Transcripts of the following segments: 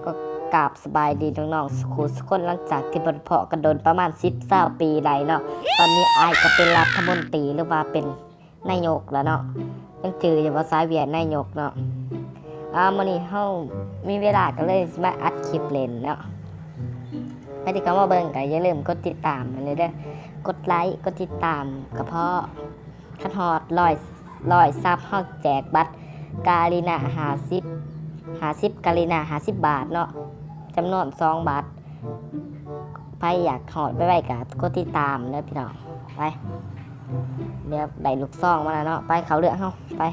ກໍກາບສະບາຍດີນ້ອງໆ ສຸຂູສຸຄົນ ຫຼັງຈາກທີ່ບໍ່ໄດ້ພໍ້ກັນດົນປະມານສິບ ຊາວປີໄດ້ເນາະ. ຕອນນີ້ອ້າຍກໍເປັນລັດຖະມົນຕີ ຫຼືວ່າເປັນນາຍົກແລ້ວເນາະ, ຍັງຈື່ຢູ່ບໍ່ ສາຍວຽກນາຍົກເນາະ. ອາ ມື້ນີ້ເຮົາມີເວລາກໍເລີຍຊິມາອັດຄລິບຫຼິ້ນເນາະ. ໃຜທີ່ເຂົ້າມາເບິ່ງກໍຢ່າລືມກົດຕິດຕາມເດີ, ກົດໄລ ກົດຕິດຕາມກໍພໍ. ຄັນຮອດຮ້ອຍ ຮ້ອຍຊັບ ເຮົາແຈກບັດກາລີນາຫ້າສິບ ຫ້າສິບ ກາລີນາຫ້າສິບບາດເນາະ, ຈຳນວນສອງບາດ. ໃຜຢາກຮອດໄວໆກໍກົດຕິດຕາມເດີພີ່ນ້ອງ. ໄປ ດຽວໄດ້ລູກຊອງມາແລ້ວເນາະ. ໄປ ເຂົ້າເລື່ອງເຮົາ ໄປ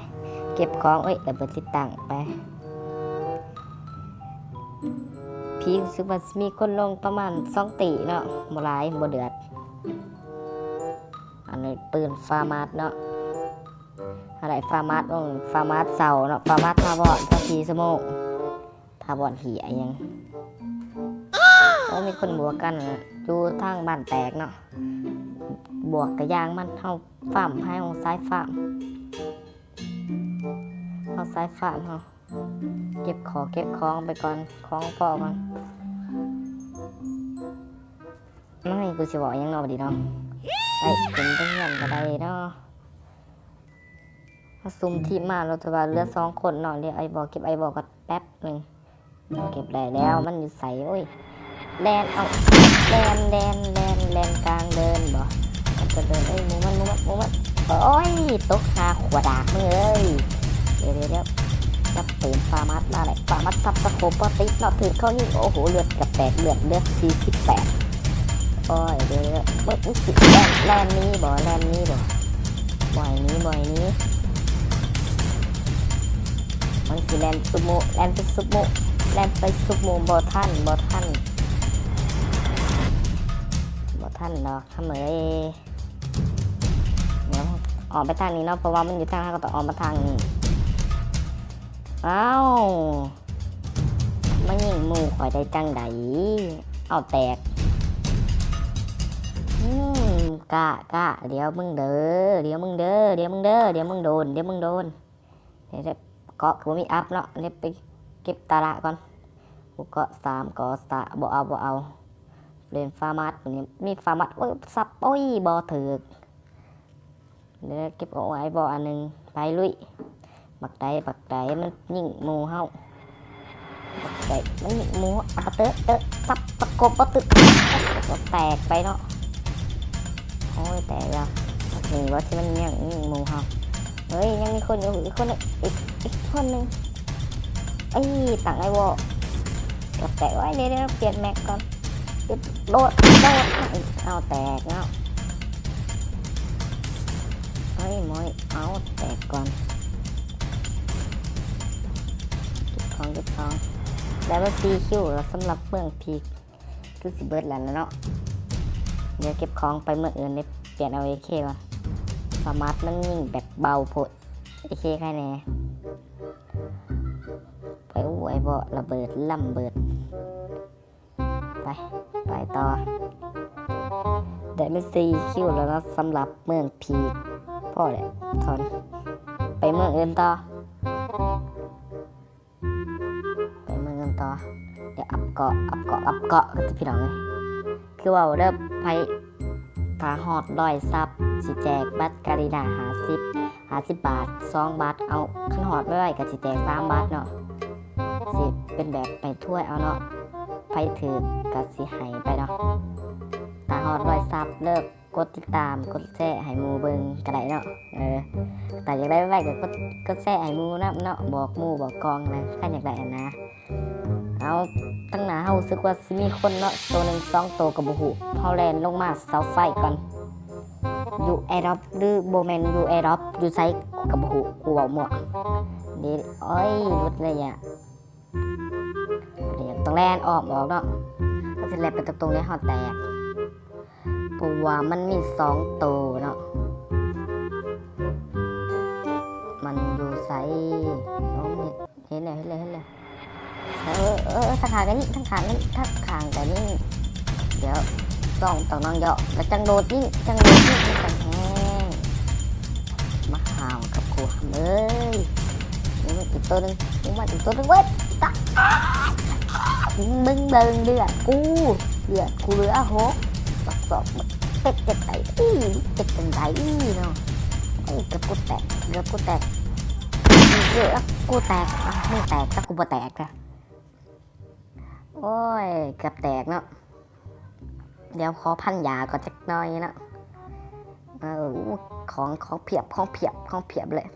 ເກັບຂອງ. ເອີຍ ລະເບີດຕິດຕັ້ງ. ໄປ ພີກ ຮູ້ສຶກວ່າຊິມີຄົນລົງປະມານສອງຕີເນາະ, ບໍ່ຫຼາຍ ບໍ່ເດືອດ. ອັນນີ້ປືນຟາມາດເນາະ, ເຮົາໄດ້ຟາມາດ ເອີ ຟາມາດເຊົາເນາະ, ຟາມາດຖາວອນຊາວສີ່ຊົ່ວໂມງ. ຖາວອນເຫຍຫຍັງ? ໂອ້ ມີຄົນບວກກັນຢູ່ທາງບ້ານແຕກເນາະ, ບວກກະຢ່າງມັນ, ເຮົາຟາມ ໃຫ້ເຮົາສາຍຟາມ ເຮົາສາຍຟາມ ເຮົາເກັບຂອງ ເກັບຂອງໄປກ່ອນ, ຂອງພໍກ່ອນ. ມັນ ກູຊິເວົ້າຫຍັງເນາະ ບັດນີ້ເນາະ? ໄປຂຶ້ນໄປເຮືອນກໍໄດ້ເນາະ. ເຮົາຊຸ່ມທີມມາແລ້ວ ແຕ່ວ່າເຫຼືອສອງຄົນເນາະ. ດຽວໄອບອກ ເກັບໄອບອກກ່ອນແປັບໜຶ່ງ. ເກັບໄດ້ແລ້ວ. ມັນຢູ່ໃສ? ໂອ້ຍ ແລ່ນ ເອົາ ແລ່ນ ແລ່ນ ແລ່ນ ແລ່ນກາງເດີ່ນບໍ? ມັນຈະເດີ່ນ ເອີຍ ໝູມັນ ໝູມັນ ໝູມັນ. ໂອ້ຍ ຕົກຫາຂົວດາກ ມຶງເອີຍ. ດຽວ ດຽວ ດຽວ ຈັບເຕີມຟາມາດມາແຫຼະ. ຟາມາດສັບສະໂຄບບໍ່ຕິດເນາະ, ຖືກເຂົາຍິງ. ໂອ້ໂຫ ເລືອດກະແຕກ, ເລືອດ ເລືອດສີ່ສິບແປດ. ໂອ້ຍ ດຽວ ດຽວ ມຶງ ມຶງຊິແລ່ນ ແລ່ນໜີບໍ? ແລ່ນໜີບໍ? ບໍ່ໃຫ້ໜີ ບໍ່ໃຫ້ໜີ. ມັນຊິແລ່ນຊຸບໝູ່ ແລ່ນໄປຊຸບໝູ່ ແລ່ນໄປຊຸບໝູ່. ບໍ່ທັນ ບໍ່ທັນ ບໍ່ທັນດອກ ຄຳເອີຍ. ດຽວອ້ອມໄປທາງນີ້ເນາະ, ເພາະວ່າມັນຢູ່ທາງ ເຮົາກໍຕ້ອງອ້ອມມາທາງນີ້. ອ້າວ ມາຍິງໝູ່ຂ້ອຍໄດ້ຈັ່ງໃດ? ເອົາແຕກ. ອືມ ກະ ກະ ດຽວມຶງເດີ ດຽວມຶງເດີ ດຽວມຶງເດີ ດຽວມຶງໂດນ ດຽວມຶງໂດນ. ດຽວ ເກາະຄືບໍ່ມີອັບເນາະ, ດຽວໄປເກັບຕາລະກ່ອນ. ຜູ້ເກາະສາມ ເກາະສາມ ບໍ່ເອົາ ບໍ່ເອົາ. ເລ່ນຟາມາດ ນີ້ມີຟາມາດ. ໂອ້ຍ ສັບ ໂອ້ຍ ບໍ່ຖືກ. ເດີ ເກັບເອົາໄອບອກອັນໜຶ່ງ. ໄປລຸຍ. ບັກໃດ ບັກໃດ ມັນຍິງໝູ່ເຮົາ. ບັກໃດ ມັນຍິງໝູ່ເຮົາ. ອາ ປະເຕີ ເຕີ ສັບ ປະກົບ ປະຕຶກ ແຕກໄປເນາະ. ໂອ້ຍ ແຕກແລ້ວ. ນີ້ວ່າຊິມັນຍັງຍິງໝູ່ເຮົາ. ເຮີ້ຍ ຍັງມີຄົນຢູ່ ອີກຄົນໜຶ່ງ ອີກ ອີກຄົນໜຶ່ງ. ເອີຍ ຕັ້ງໄອວໍ ເກືອບແຕກ. ໂອ້ຍ ດຽວ ດຽວ ປ່ຽນແມັກກ່ອນ. ໂດດ ໂດດ ເອົາແຕກເນາະ. ເຮີ້ຍ ໂມຍ ເອົາແຕກກ່ອນ. ເກັບຂອງ ເກັບຂອງ. ໄດ້ມາສີ່ຄິວແລ້ວສຳລັບເມືອງພີກ. ຄືຊິເບິດແລ້ວລະເນາະ. ດຽວເກັບຂອງໄປເມືອງອື່ນເດ້. ປ່ຽນເອົາເອເຄກ່ອນ. ສາມາດ ມັນຍິງແບບເບົາໂພດ. ເອເຄໃຄແດ່. ໄປ ໂອ້ຍ ບໍ່ ລະເບີດ ລຳເບີດ. ໄປ ໄປຕໍ່. ໄດ້ມາສີ່ຄິວແລ້ວເນາະ ສຳລັບເມືອງພີກ. ພໍແລ້ວ ຖອນ. ໄປເມືອງອື່ນຕໍ່. ໄປເມືອງອື່ນຕໍ່. ດຽວອັບເກາະ ອັບເກາະ ອັບເກາະກັນຕິພີ່ນ້ອງເອີຍ. ຄືເວົ້າເດີ ໃຜຖ້າຮອດຮ້ອຍຊັບ ຊິແຈກບັດກາລີນາຫ້າສິບ ຫ້າສິບບາດ ສອງບາດ. ເອົາ ຄັນຮອດໄວໆກໍຊິແຈກສາມບາດເນາະ. ຊິເປັນແບບໄປຖ້ວຍເອົາເນາະ, ໃຜຖືກກໍຊິໃຫ້ໄປເນາະ. ຖ້າຮອດຮ້ອຍຊັບ ເລີກ ກົດຕິດຕາມ ກົດແຊໃຫ້ໝູ່ເບິ່ງກໍໄດ້ເນາະ. ເອີ ຖ້າຢາກໄດ້ໄວກໍກົດ ກົດແຊໃຫ້ໝູ່ນຳເນາະ, ບອກໝູ່ບອກກອງນະ ຄັນຢາກໄດ້ຫັ້ນນະ. ເອົາ ທາງໜ້າເຮົາຮູ້ສຶກວ່າຊິມີຄົນເນາະ, ໂຕໜຶ່ງສອງໂຕກໍບໍ່ຮູ້. ເຮົາແລ່ນລົງມາເສົາໄຟກ່ອນ. ຢູ່ແອດຣອບ ຫຼື ບໍ່ແມ່ນຢູ່ແອດຣອບ ຢູ່ໃສກໍບໍ່ຮູ້, ກູເວົ້າມົ້ວ. ເດ ໂອ້ຍ ຫຼຸດໄລຍະ. ດຽວຕ້ອງແລ່ນອ້ອມອອກເນາະ, ເຮົາຊິແລ່ນໄປຕົງໆ ໃນຮອດແຕກ ເພາະວ່າມັນມີສອງໂຕເນາະ. ມັນຢູ່ໃສ? ໂອ້ ເຫັນແລ້ວ ເຫັນແລ້ວ ເຫັນແລ້ວ. ເອີ ເອີ ທາງຂ້າງກໍມີ ທາງຂ້າງກໍມີ ທາງຂ້າງກໍມີ. ດຽວຕ້ອງ ຕ້ອງນັ່ງເຍາະ ແລ້ວຈັ່ງໂດດຍິງ ຈັ່ງໂດດຍິງ ມັນຈັ່ງແຮງ. ມາຫ້າວກັບກູ ເອີຍ. ນີ້ມັນອີກໂຕໜຶ່ງ ນີ້ມັນອີກໂຕໜຶ່ງເວີຍ. ຕາຍ. ມຶງເບິ່ງເລືອດກູ ເລືອດກູເຫຼືອຫົກ ສອກໆ ເຮັດຈັ່ງໃດອີ່ ເຮັດຈັ່ງໃດອີ່ເນາະ. ໂອ້ຍ ເກືອບກູແຕກ ເກືອບກູແຕກ ເກືອບກູແຕກ ອ່ະ ມຶງແຕກ ແຕ່ກູບໍ່ແຕກນະ. ໂອ້ຍ ເກືອບແຕກເນາະ. ດຽວຂໍພັນຢາກ່ອນຈັກໜ້ອຍເນາະ. ເອີ ຂອງ ຂອງພຽບ ຂອງພຽບ ຂອງພຽບເລີຍ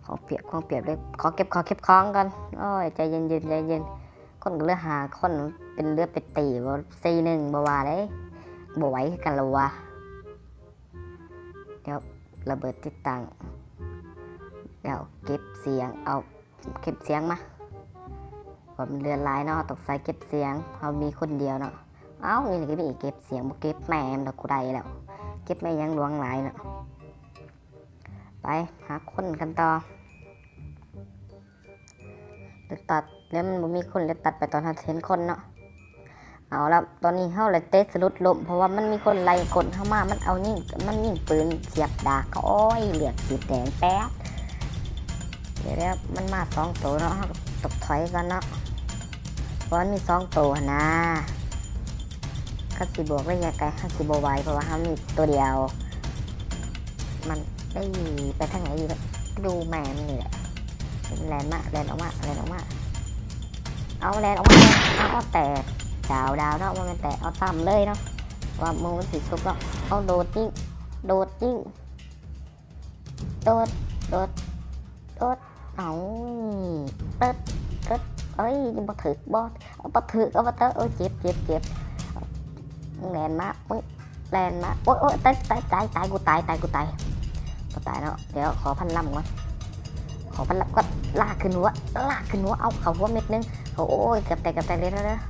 ຂອງພຽບ ຂອງພຽບເລີຍ. ຂໍເກັບ ຂໍເກັບຂອງກ່ອນ. ໂອ້ຍ ໃຈເຢັນໆ ໃຈເຢັນ. ຄົນກໍເຫຼືອຫ້າຄົນ ເປັນເຫຼືອໄປຕີບໍ່ ສີ່ໜຶ່ງ ບໍ່ວ່າເດ້ ບໍ່ໄຫວຄືກັນລະວະ. ດຽວລະເບີດຕິດຕັ້ງ ດຽວເກັບສຽງ ເອົາເກັບສຽງມາ ເພາະມັນເລືອດຫຼາຍເນາະ ຕ້ອງໃສ່ເກັບສຽງ ເຮົາມີຄົນດຽວເນາະ. ເອົ້າ ນີ້ກໍມີເກັບສຽງ ບໍ່ເກັບແມ່ມດອກ ກູໄດ້ແລ້ວ ເກັບແມ່ຫຍັງຫຼວງຫຼາຍເນາະ. ໄປຫາຄົນກັນຕໍ່. ແລ້ວຕັດ ແລ້ວມັນບໍ່ມີຄົນ ແລ້ວຕັດໄປຕອນເຮົາເຫັນຄົນເນາະ. ເອົາລະ ຕອນນີ້ເຮົາລະເຕະສະຫຼຸດລົ້ມ ເພາະວ່າມັນມີຄົນໄລ່ກົນເຮົາມາ ມັນເອົາຍິງ ມັນຍິງປືນສຽບດາກ. ໂອ້ຍ ເລືອດສີແດງແປດ. ດຽວໆ ມັນມາສອງໂຕເນາະ ເຮົາກໍຕ້ອງຖອຍກ່ອນເນາະ ເພາະມັນມີສອງໂຕຫັ້ນນາ. ຄັນຊິບວກໄລຍະໄກເຮົາຊິບໍ່ໄຫວ ເພາະວ່າເຮົາມີໂຕດຽວ. ມັນ ເອີ ໄປທາງໃດດີເນາະ ຢູ່ແມ່ມັນນີ້ແຫຼະ. ແລ່ນມາ ແລ່ນອອກມາ ແລ່ນອອກມາ ເອົາ ແລ່ນອອກມາ. ເອົາ ແຕກ ດາວ ດາວເນາະ ບໍ່ແມ່ນແຕກ ເອົາຊ້ຳເລີຍເນາະ ວ່າໝູມັນຊິຊຸບເນາະ. ເອົາ ໂດດຍິງ ໂດດຍິງ ໂດດ ໂດດ ໂດດ. ເອົາ ເຕີດ ເຕີດ ເອີຍ ບໍ່ຖືກບໍ່ ເອົາ ບໍ່ຖືກ ເອົາ ບໍ່ເຕີດ. ໂອ້ຍ ເຈັບ ເຈັບ ເຈັບ. ມຶງແລ່ນມາ ມຶງແລ່ນມາ. ໂອ້ຍ ໂອ້ຍ ຕາຍ ຕາຍ ຕາຍ ຕາຍ ກູຕາຍ ຕາຍ ກູຕາຍ ບໍ່ຕາຍເນາະ. ດຽວຂໍພັນລຳກ່ອນ ຂໍພັນລຳກ່ອນ. ລາກຂຶ້ນຫົວ ລາກຂຶ້ນຫົວ. ເອົາ ເຂົ້າຫົວເມັດໜຶ່ງ. ໂອ້ຍ ເກືອບແຕກ ເກືອບແຕກ. ດຽວ ດຽວ ດຽວ ດຽວ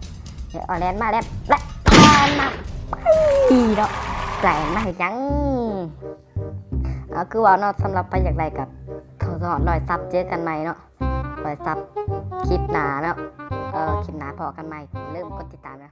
ເອົາ ແລ່ນມາ ແລ່ນ ແລ່ນມາ ໄປເນາະ. ແລ່ນມາເຮັດຫຍັງ? ເອົາ ຄືວ່າເນາະ ສຳລັບໃຜຢາກໄດ້ກໍຖ້າຮອດຮ້ອຍຊັບເຈີກັນໃໝ່ເນາະ ຮ້ອຍຊັບ ຄລິບໜ້າເນາະ. ເອີ ຄລິບໜ້າພໍ້ກັນໃໝ່ ຢ່າລືມກົດຕິດຕາມນະ.